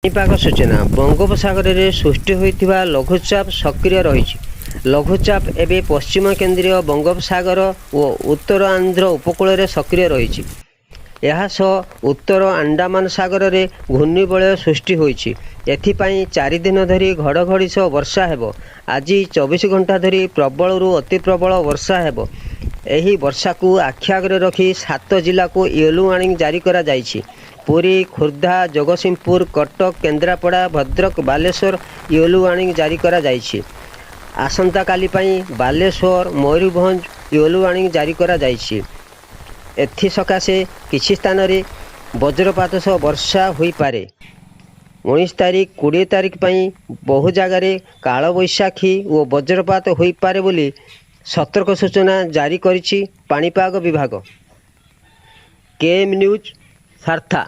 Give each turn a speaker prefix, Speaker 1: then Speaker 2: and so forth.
Speaker 1: ପାଣିପାଗ ସୂଚନା, ବଙ୍ଗୋପସାଗରରେ ସୃଷ୍ଟି ହୋଇଥିବା ଲଘୁଚାପ ସକ୍ରିୟ ରହିଛି। ଲଘୁଚାପ ଏବେ ପଶ୍ଚିମ କେନ୍ଦ୍ରୀୟ ବଙ୍ଗୋପସାଗର ଓ ଉତ୍ତର ଆନ୍ଧ୍ର ଉପକୂଳରେ ସକ୍ରିୟ ରହିଛି। ଏହାସହ ଉତ୍ତର ଆଣ୍ଡାମାନ ସାଗରରେ ଘୂର୍ଣ୍ଣିବଳୟ ସୃଷ୍ଟି ହୋଇଛି। ଏଥିପାଇଁ 4 ଦିନ ଧରି ଘଡ଼ଘଡ଼ି ସହ ବର୍ଷା ହେବ। ଆଜି 24 ଘଣ୍ଟା ଧରି ପ୍ରବଳରୁ ଅତିପ୍ରବଳ ବର୍ଷା ହେବ। ଏହି ବର୍ଷାକୁ ଆଖିଆଗରେ ରଖି ସାତ ଜିଲ୍ଲାକୁ ୟେଲୋ ୱାର୍ଣ୍ଣିଂ ଜାରି କରାଯାଇଛି। ପୁରୀ, ଖୋର୍ଦ୍ଧା, ଜଗତସିଂହପୁର, କଟକ, କେନ୍ଦ୍ରାପଡ଼ା, ଭଦ୍ରକ, ବାଲେଶ୍ୱର ୟେଲୋ ୱାର୍ଣ୍ଣିଂ ଜାରି କରାଯାଇଛି। ଆସନ୍ତାକାଲି ପାଇଁ ବାଲେଶ୍ୱର, ମୟୂରଭଞ୍ଜ ୟେଲୋ ୱାର୍ଣ୍ଣିଂ ଜାରି କରାଯାଇଛି। ଏଥିସକାଶେ କିଛି ସ୍ଥାନରେ ବଜ୍ରପାତ ସହ ବର୍ଷା ହୋଇପାରେ। 19 ତାରିଖ, 20 ତାରିଖ ପାଇଁ ବହୁ ଜାଗାରେ କାଳବୈଶାଖୀ ଓ ବଜ୍ରପାତ ହୋଇପାରେ ବୋଲି ସତର୍କ ସୂଚନା ଜାରି କରିଛି ପାଣିପାଗ ବିଭାଗ। KM news, Sartha.